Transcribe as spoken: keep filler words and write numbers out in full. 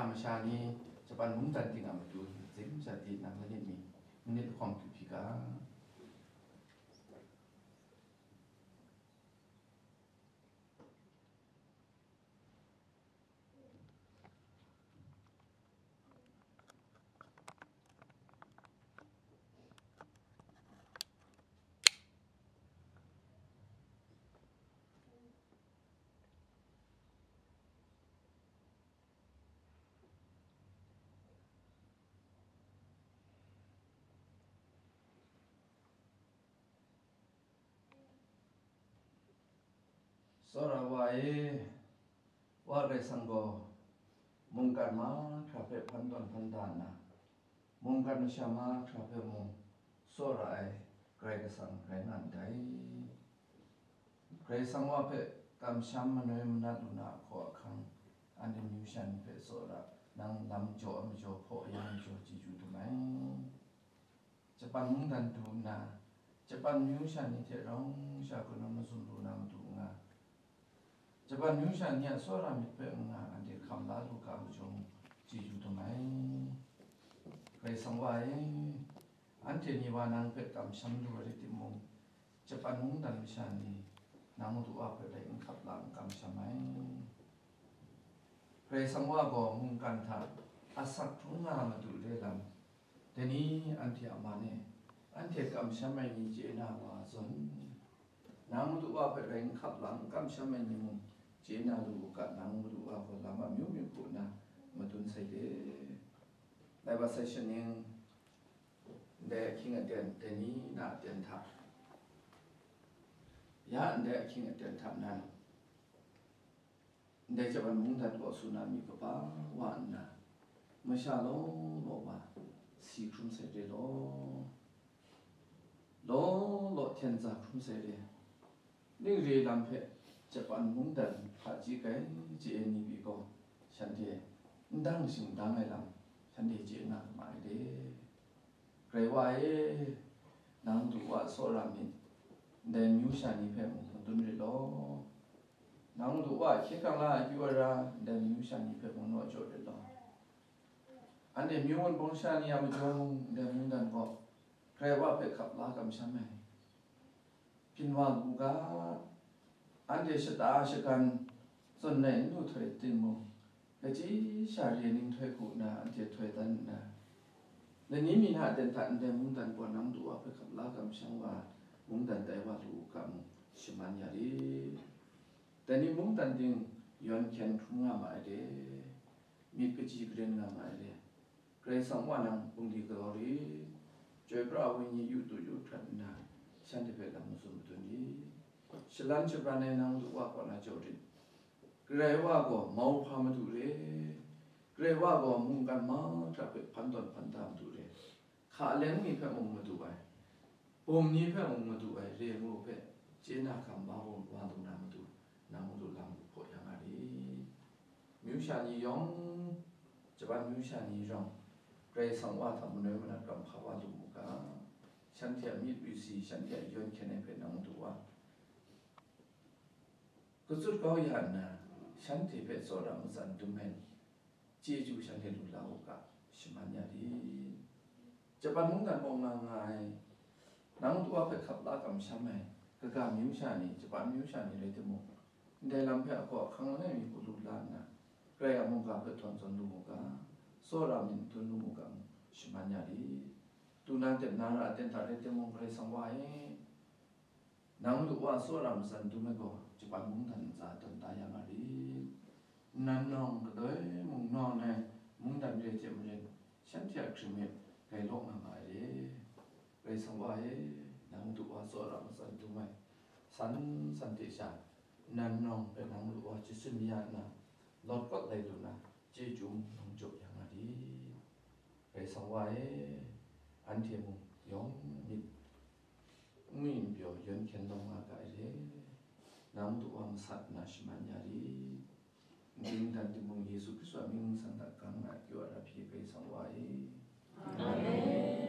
Masha ni, Japan mungdan ting a matu, zim sha di nang lanit mi, manit lahkawng du hpyi ga. Tsawra wa e, Wa Karai Kasang gaw mungkan mahkra hpe hpan tawn hpan da nna, mungkan masha mahkra hpe mung tsawra ai Karai Kasang rai nga ndai. Karai Kasang Wa hpe kamsham manoi manat lu na ahkaw ahkang, anhte myu sha ni hpe tsawra, nang lam jaw ai majaw, hpaw ya ai majaw, chyeju dum ai. Japan mungdan du nna, Japan myu sha ni hte rau sha hkrum mazum lu na matu nga, Japan myu sha ni a tsawra myit hpe n-, nga anhte hkam la lu ga majaw mung, chyeju dum ai. Karai Kasang Wa e, anhte ni wa nang hpe kamsham lu ai rai timung, Japan mungdan masha ni nang Madu Wa hpe rai n hkap la n kamsham ai. Karai Kasang Wa gaw mungkan hta asak hkrung nga madu re lam, dai ni anhte a man e, anhte kamsham ai ni chye na wa zawn, nang Madu Wa hpe rai n hkap la n kamsham ai ni mung chye na lu u ga, nang Madu Wa gaw lam amyu myu hku nna madun sai de. Lai wa sai shaning, ndai ahkying aten, dai ni na aten hta, ya ndai ahkying aten hta nan, ndai Japan mungdan kaw tsun na mi kaba wa nna, masha law law wa si hkrum sai re law, law law hten za hkrum sai re. Ning re lam hpe Japan mungdan hpaji kai chye ai ni pyi gaw, shanhte n dang shingdang ai lam shanhte chye na ma ai de. Karai Wa e, nang Madu Wa tsawra myit, ndai myu sha ni hpe mung madun rit law. Nang Madu Wa hkye hkrang la akyu ara, ndai myu sha ni hpe mung naw jaw rit law. Anhte myu wunpawng sha ni a majaw mung, ndai mungdan gaw Karai Wa hpe hkap la kamsham ai. Byin wa lu ga, anhte shata shagan zawn nai n lu htoi timung, kaji sha re ning htoi hku nna anhte htoi dan nna, lani mi na aten hta ndai mungdan gaw nang Madu Wa hpe hkap la kamsham wa, mungdan tai wa lu u ga mung, shaman ya rit. Dai ni mungdan ting yawn hkyen hkrum nga ma ai de, myit kaji karen nga ma ai de. Karai Kasang Wa nang bungli galaw rit, chyoi pra ai Wenyi yu tu yu hkrat nna, shanhte hpe lam mazum madun rit. Shalan shabran ai nang Madu Wa kaw na jaw rit. Karai Wa gaw mauhpa madu re, Karai Wa gaw mungkan mahkra hpe hpan tawn hpan da madu re, hka leng mi hpe mung madu ai, bum ni hpe mung madu ai, re ngu hpe chye na hkam wa lu na madu, nang madu lam lu hpaw ya nga rit. Myu sha ni yawng, Japan myu sha ni yawng, Karai Kasang Wa hta manoi manat ram hpa wa lu mu ga, shanhte a myit yu si, shanhte a yawn hkyen ai hpe nang Madu Wa kachyut kau ya nna, shanhte hpe tsawra matsan dum ai ni, chyeju shanhte lu la u ga, shaman ya rit. Japan mungdan bawng nga nga ai, nang Madu Wa hpe hkap la kamsham ai, kaga myu sha ni, Japan myu sha ni rai timung, ndai lam hpe ahkaw ahkang langai mi hku lu la nna, Karai a mungga hpe htawn zawn lu mu ga, tsawra myit madun lu mu ga, shaman ya rit. Tuna dep na ra aten hta rai timung, Karai Kasang Wa e, nang Madu Wa tsawra matsan dum ai gaw, Japan mungdan ntsa tawn da ya nga rit. Nnan nawng kadoi mung nawn ai mungdan re hte maren, shanhte a hkring e gailaw nga ma ai re. Karai Kasang Wa e, nang Madu Wa tsawra matsan dum ai, san san hte sha, nnan nawng hpe nang Madu Wa chyatsun ya nna, lawt kawt lai lu na, chyeju mung jaw ya nga rit. Karai Kasang Wa e, anhte mung yawng myit n ngwi n pyaw yawn hkyen lawm nga ga ai re. Nang Madu Wa masat nna shaman ya rit. Ning dan timung, Yesu Hkristu a mying san hta gang na akyu a rap hpyi Karai Kasang Wa e. Amen.